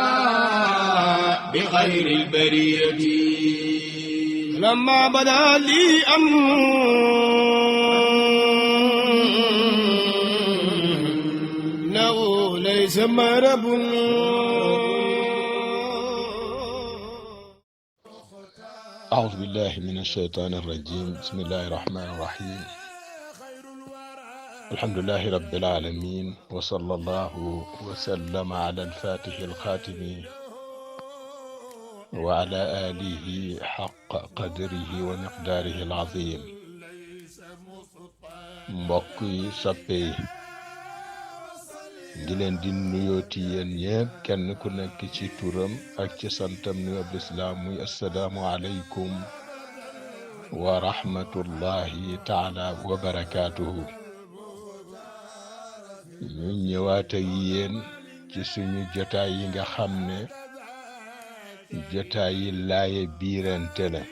والماء بغير البرية لما بدا لي أنه ليس مرب أعوذ بالله من الشيطان الرجيم بسم الله الرحمن الرحيم الحمد لله رب العالمين وصلى الله وسلم على الفاتح الخاتم وعلى آله حق قدره ومقداره العظيم mbokk yi soppe yi di leen di nuyooti yéen ñépp kenn ku nekk ci turam ak ci santam nuyoob lislaam muy assalaamu aleykum wa rahmatullahi taala wa barakaatuhu ñu ñëwaat ak yéen ci suñu jotaay yi nga xam ne jotaay yi laaye biirante la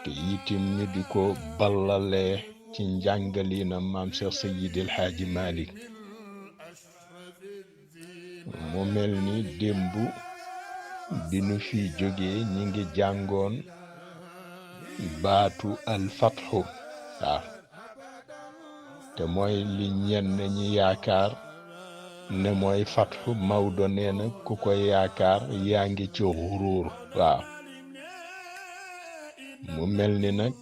te itim ñu di ko ballalee ci njàngalina maam Cheikh Seydil Hadji Malick mu mel ni démb bi nu fi jógee ñi ngi jàngoon baatu alfatxu waaw te mooy li ñenn ñi yaakaar ne mooy fatxu Maodo nee na ku ko yaakaar yaa ngi ci xuruur waaw mu mel ni nag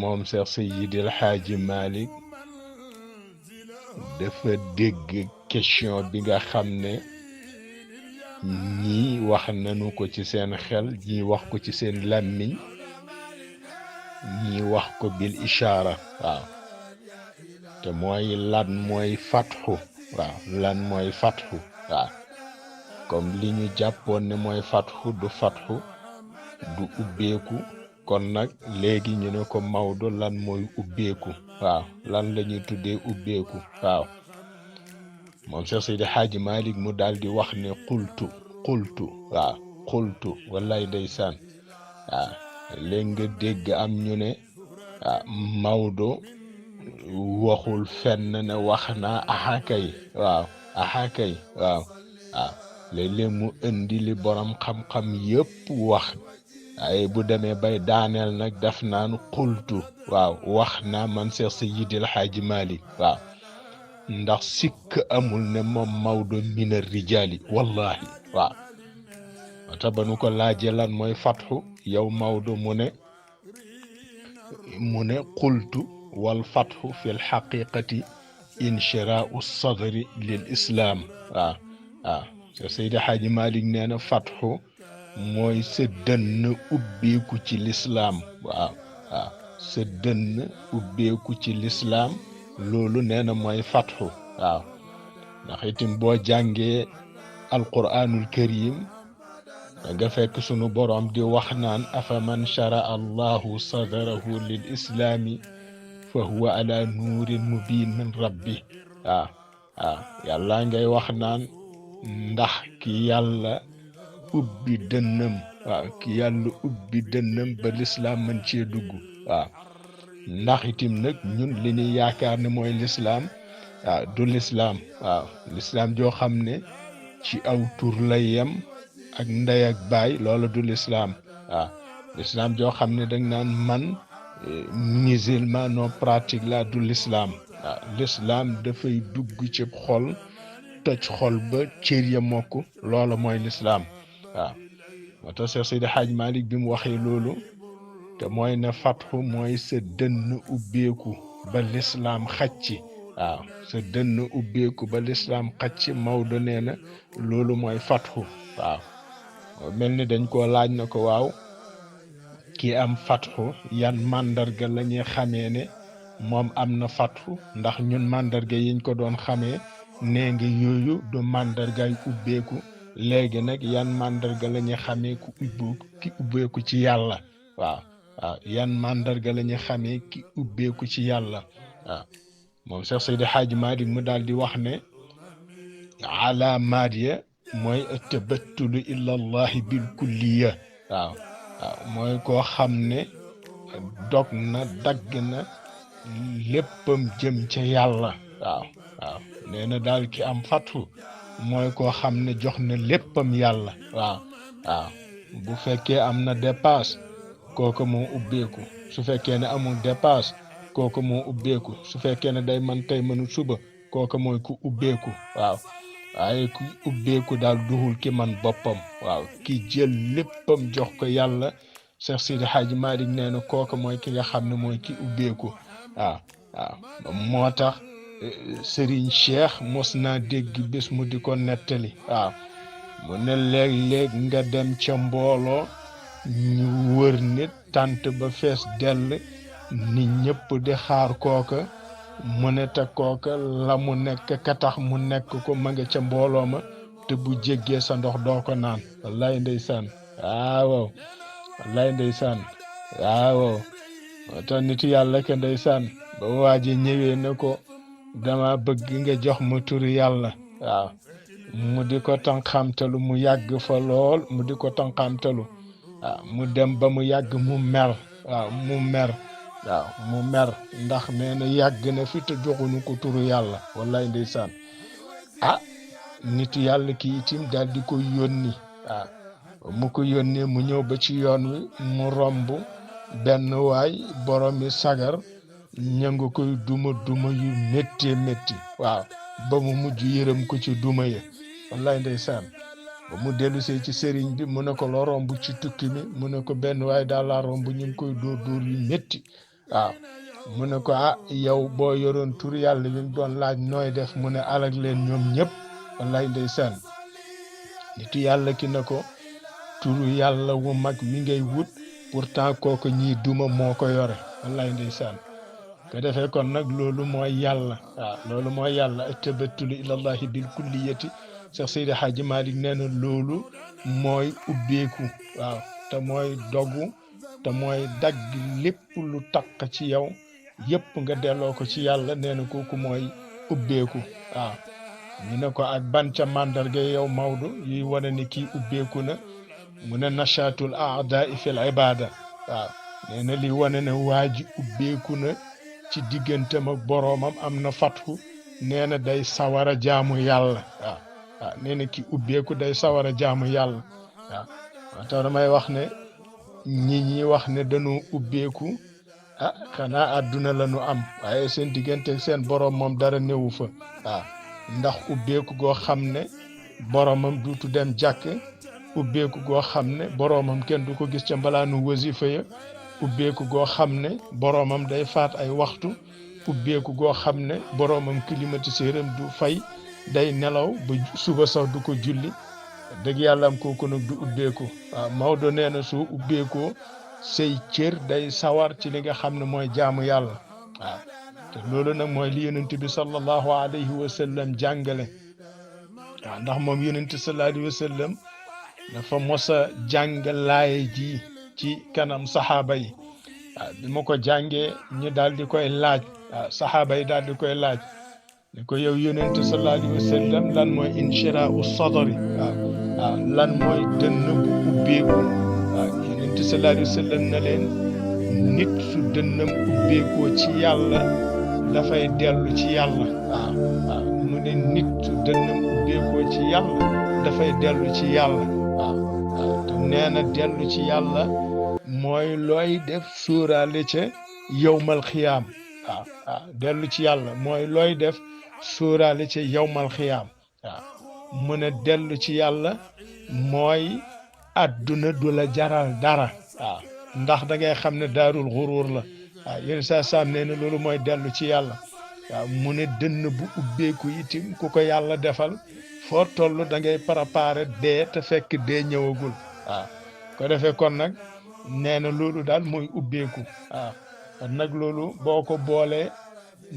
moom Cheikh Seydil Hadji Malick dafa dégg question bi nga xam ne ñii wax nañu ko ci seen xel ñii wax ko ci seen làmmiñ ñii wax ko bil ishaara waaw te mooy lan mooy fatxu waaw lan mooy fatxu waaw comme li ñu jàppoon ne mooy fatxu du ubbeeku kon nag léegi ñu ne ko Maodo lan mooy ubbeeku waaw lan la ñuy tuddee ubbeeku waaw moom Cheikh Seydi Hadji Malick mu daal di wax ne xultu waaw xultu wallaay ndeysaan waaw léegi nga dégg am ñu ne Maodo waxul fenn ne wax naa axakay waaw axakay waaw léeg-léeg mu indi li borom xam-xam yépp wax ay bu demee bay daaneel nag def naan xultu waaw wax naa man Cheikh Seydil Hadji Malick waaw ndax sikk amul ne moom Maodo mina rijaali wallahi waaw wata ba nu ko laajee lan mooy fatxu yow Maodo mu ne xultu wal fatxu fi l xaqiqati inshiraau sadri lil islam waaw Cheikh Seydi Hadji Malick nee na fatxu mooy sa dënn ubbeeku ci lislaam waaw sa dënn ubbeeku ci lislaam loolu nee na mooy fatxu waaw ndax itam boo jàngee alquraanul karim da nga fekk sunu boroom di wax naan afa man shara allahu sadrahu lil islaami fa huwa ala nuurin mubin min rabbi waaw yàlla ngay wax naan ndax ki yàlla ubbi dënnam ba lislaam mën cee dugg waaw ndax itim nag ñun li ñuy yaakaar ne mooy lislaam du lislaam waaw lislaam joo xam ne ci aw tur lay yem ak ndey ak baay loolu du lislaam waaw lislaam joo xam ne dañ naan man musulman non pratique la du lislaam waaw lislaam dafay dugg ci xol toj xol ba cër ya mokk loolu mooy lislaam waaw moo tax Cheikh Seydi Hadji Malick bi mu waxee loolu te mooy ne fatxu mooy sa dënn ubbeeku ba lislaam xacci waaw sa dënn ubbeeku ba lislaam xacci Maodo nee na loolu mooy fatxu waaw mel ni dañ koo laaj na ko waaw ki am fatxu yan màndarga la ñuy xamee ne moom am na fatxu ndax ñun màndarga yiñ ko doon xamee nee nga yooyu du màndargaay ubbeeku léegi nag yan màndarga la ñuy xamee ki ubbeeku ci yàlla waaw yan màndarga la ñuy xamee ki ubbeeku ci yàlla waaw moom Cheikh Seydi Hadji Malick mu daal di wax ne alaamaat ya mooy tabattulu ila allahi bil kulliya waaw mooy koo xam ne dog na dagg na léppam jëm ca yàlla waaw waaw nee na daal ki am fatu mooy koo xam ne jox na léppam yàlla waaw waaw bu fekkee am na dépasse kooku moo ubbeeku su fekkee ne amul dépasse kooku moo ubbeeku su fekkee ne day man tey mënu suba kooku mooy ku ubbeeku waaw waaye ku ubbeeku daal duhul ki man boppam waaw ki jël léppam jox ko yàlla Cheikh Sidi Hadji Malick nee na kooku mooy ki nga xam ne mooy ki ubbeeku waaw waaw moo tax Serigne Cheikh mos naa dégg bés mu di ko nettali waaw mu ne léeg-léeg nga dem ca mbooloo ñu wër nit tant ba fees dell nit ñëpp di xaar kooka mu ne te kooka la mu nekk ka tax mu nekk ko ma nga ca mbooloo ma te bu jéggee sa ndox doo ko naan wallaay ndeysaan waaw wallaay ndeysaan waaw te nit yàlla ka ndeysaan ba waaji ñëwee ne ko dama bëgg nga jox ma turu yàlla waaw mu di ko tànqamtalu mu yàgg fa lool mu di ko tànqamtalu waaw mu dem ba mu yàgg mu mer waaw mu mer ndax nee na yàgg na fi te joxuñu ko turu yàlla wallaay ndeysaan nit yàlla ki itim daal di ko yónni waaw mu ko yónnee mu ñëw ba ci yoon wi mu romb benn waay boromi sagar ñangu koy duma yu métti waaw ba mu mujj yërëm ko ci duma ya wallaay ndeysaan ba mu dellusee ci sëriñ bi mu ne ko loo romb ci tukki mi mu ne ko benn waaye daal laa romb ñu ngi koy dóor yu métti waaw mu ne ko yow boo yoroon tur yàlla bi mu doon laaj nooy def mu ne alag leen ñoom ñëpp wallaay ndeysaan nitu yàlla ki ne ko turu yàlla wu mag mi ngay wut pourtant kooku ñii duma moo ko yore wallaay ndeysaan ko defee kon nag loolu mooy yàlla waaw loolu mooy yàlla atabattulu ilallahi bil kulliyati Cheikh Seydi Hadji Malick nee na loolu mooy ubbeeku waaw te mooy dogu te mooy dagg lépp lu taq ci yow yëpp nga delloo ko ci yàlla nee na kooku mooy ubbeeku waaw ñu ne ko ak ban ca mandarga yow Maodo yuy wane ni kii ubbeeku na mu ne nashatul a'da'i fil ibada waaw nee na li wane ne waa ji ubbeeku na ci digganteem ak boroomam am na fatku nee na day sawara jaamu yàlla waaw nee na ki ubbeeku day sawara jaamu yàlla waaw tax damay wax ne ñi wax ne dañoo ubbeeku xanaa àdduna la ñu am waaye seen diggante seen boroom moom dara newu fa waaw ndax ubbeeku goo xam ne boroomam duutu dem jàkk ubbeeku goo xam ne boroomam kenn du ko gis ca mbalaanu wasifa ya ubbeeku goo xam ne boroomam day faat ay waxtu ubbeeku goo xam ne boroomam climatiseur am du fay day nelaw ba suba sax du ko julli dëgg yàlla am kooku nag du ubbeeku waaw Maodo nee na soo ubbeekoo say cër day sawar ci li nga xam ne mooy jaamu yàlla waaw te loolu nag mooy li yonent bi sallallahu alayhi wa sallam jàngale waaw ndax moom yonent sallallahu alayhi wa sallam dafa mos a jàng laaye ji ci kanam saxaaba yi waaw bi ma ko jàngee ñu daal di koy laaj waaw saxaaba yi daal di koy laaj ne ko yow yonent sallallahu alayhi wa sallam lan mooy inshiraau sadri waaw lan mooy dënn bu ubbeeku waaw yonent sallallahu alayhi wa sallam na leen nit su dënnam ubbeekoo ci yàlla dafay dellu ci yàlla waaw mu ne nit su dënnam ubbeekoo ci yàlla dafay dellu ci yàlla waaw te nee na dellu ci yàlla mooy looy def sóoraale ca yowmal xiyaam waaw dellu ci yàlla mooy looy def sóoraale ca yowmal xiyaam waaw mu ne dellu ci yàlla mooy adduna du la jaral dara waaw ndax da ngay xam ne daarul xuruur la waaw yéen saa saam nee na loolu mooy dellu ci yàlla waaw mu ne dënn bu ubbeeku itim ku ko yàlla defal foo toll da ngay préparer dee te fekk dee ñëwagul waaw ko defee kon nag nee na loolu daal mooy ubbeeku waaw kon nag loolu boo ko boolee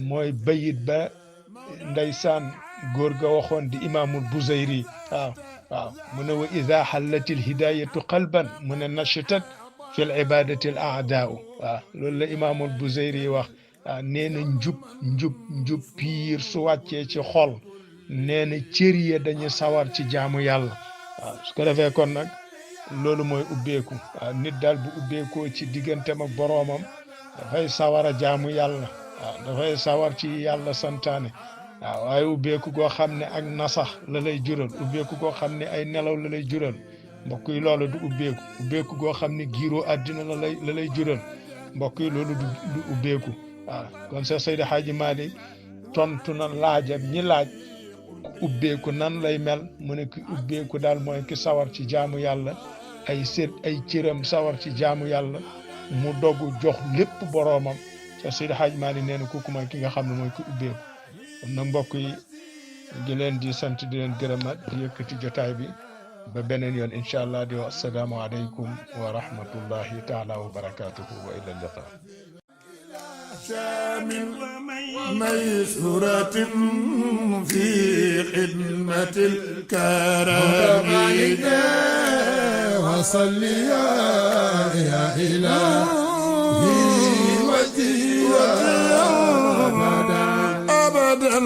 mooy bayit ba ndeysaan góor ga waxoon di imaamul Buzayri waaw mu ne wa ida xallatil hidayatu qalban mu ne nashatat fil ibadati al aadaau waaw loolu la imaamul Buzayri wax waaw nee na njub piir su wàccee ci xol nee na cër ya dañu sawar ci jaamu yàlla waaw su ko defee kon nag loolu mooy ubbeeku waaw nit daal bu ubbeekoo ci digganteem ak boroomam dafay sawar a jaamu yàlla waaw dafay sawar ci yàlla santaane waaw waaye ubbeeku goo xam ne ak nasax la lay jural ubbeeku goo xam ne ay nelaw la lay jural mbokk yi loolu du ubbeeku goo xam ne giiroo àddina la lay jural mbokk yi loolu du ubbeeku waaw kon sa Seydi Hadji Malick tontu na laajam ñi laaj ku ubbeeku nan lay mel mu ne ki ubbeeku daal mooy ki sawar ci jaamu yàlla ay cëram sawar ci jaamu yàlla mu dogu jox lépp boroomam sa Seydi Hadji Malick nee na kooku mooy ki nga xam ne mooy ki ubbeeku kon nag mbokk yi di leen di sant di leen gërëmat di yëkkati jotaay bi ba beneen yoon incha allah di wax assalaamu aleykum wa rahmatullahi taala wa barakatuhu wa ila liqa من ميسورة في خدمة الكرام وصل يا إلهي وجهي أبدا